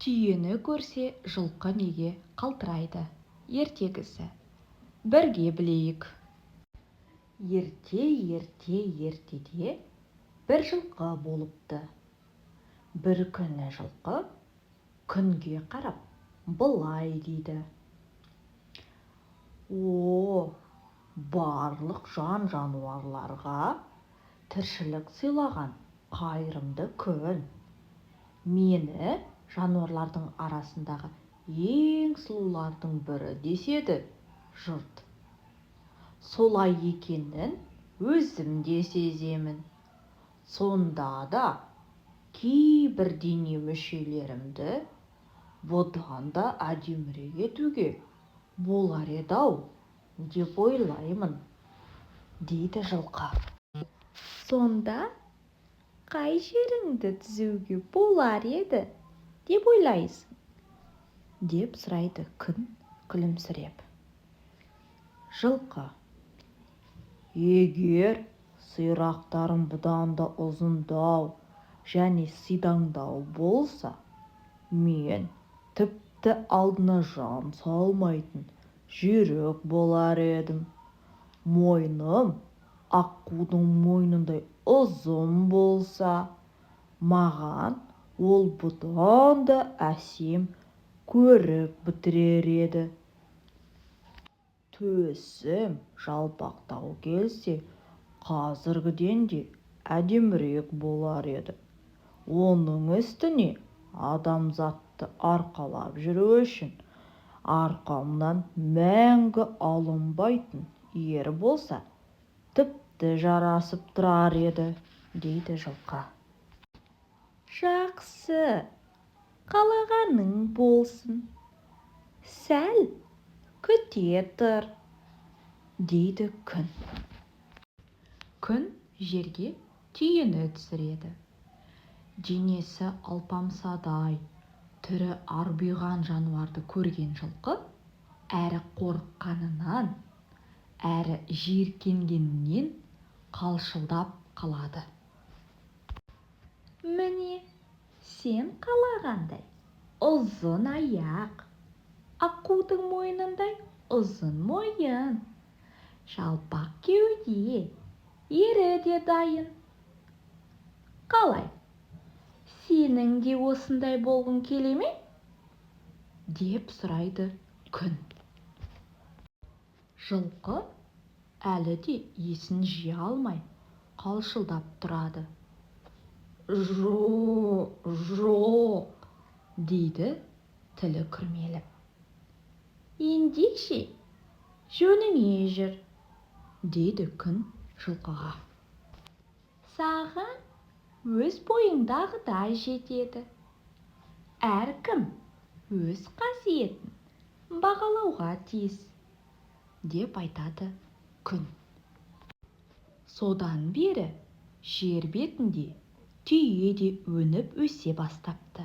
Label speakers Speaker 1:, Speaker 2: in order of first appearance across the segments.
Speaker 1: Түйені көрсе, жылқы неге қалтырайды ертегісі. Бірге білейік. Ерте, ерте, ертеде бір жылқы болыпты. Бір күні жылқы күнге қарап былай дейді: «О, барлық жан жануарларға тіршілік сыйлаған қайырымды күн! Мені жануарлардың арасындағы ең сұлулардың бірі деседі жұрт. Солай екенін өзім де сеземін. Сонда да кейбір дене мүшелерімді бұдан да әдемірек етуге болар еді-ау деп ойлаймын», – дейді жылқы. «Сонда қай жеріңді түзеуге болар еді деп ойлайсың?» – деп сұрайды күн күлімсіреп. Жылқы: «Егер сирақтарым бұдан да ұзындау және сидаңдау болса, мен тіпті алдына жан салмайтын жүйрік болар едім. Мойным аққудың мойнындай ұзын болса, маған ол бұдан да әсем көрік бітірер еді. Төсім жалпақтау келсе, қазіргіден де әдемірек болар еді. Оның үстіне адамзатты арқалап жүру үшін арқамнан мәңгі алынбайтын ер болса, тіпті жарасып тұрар еді», – дейді жылқы. «Жақсы, қалағаның болсын, сәл күте тұр», – дейді күн. Күн жерге түйені түсіреді. Денесі алпамсадай, түрі арбиған жануарды көрген жылқы әрі қорыққанынан, әрі жиіркенгенінен қалшылдап қалады. «Міне, сен қалағандай ұзын аяқ, аққудың мойнындай ұзын мойын, жалпақ кеуде, ері де дайын. Қалай, сенің де осындай болғың келе ме?» – деп сұрайды күн. Жылқы әлі де есін жия алмай қалшылдап тұрады. «Жо-жоқ», – дейді тілі күрмеліп. «Ендеше, жөніңе жүр», – дейді күн жылқыға. «Саған өз бойыңдағыдай жетеді. Әркім өз қасиетін бағалауға тиіс», – деп айтады күн. Содан бері жер бетінде түйе де өніп өсе бастапты.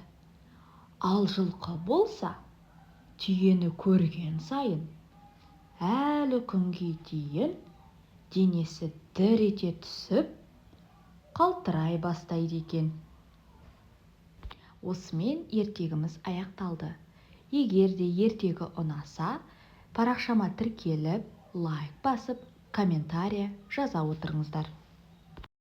Speaker 1: Ал жылқы болса, түйені көрген сайын әлі күнге дейін денесі дір ете түсіп, қалтырай бастайды екен. Осымен ертегіміз аяқталды. Егер де ертегі ұнаса, парақшама тіркеліп, лайк басып, комментария жаза отырыңыздар.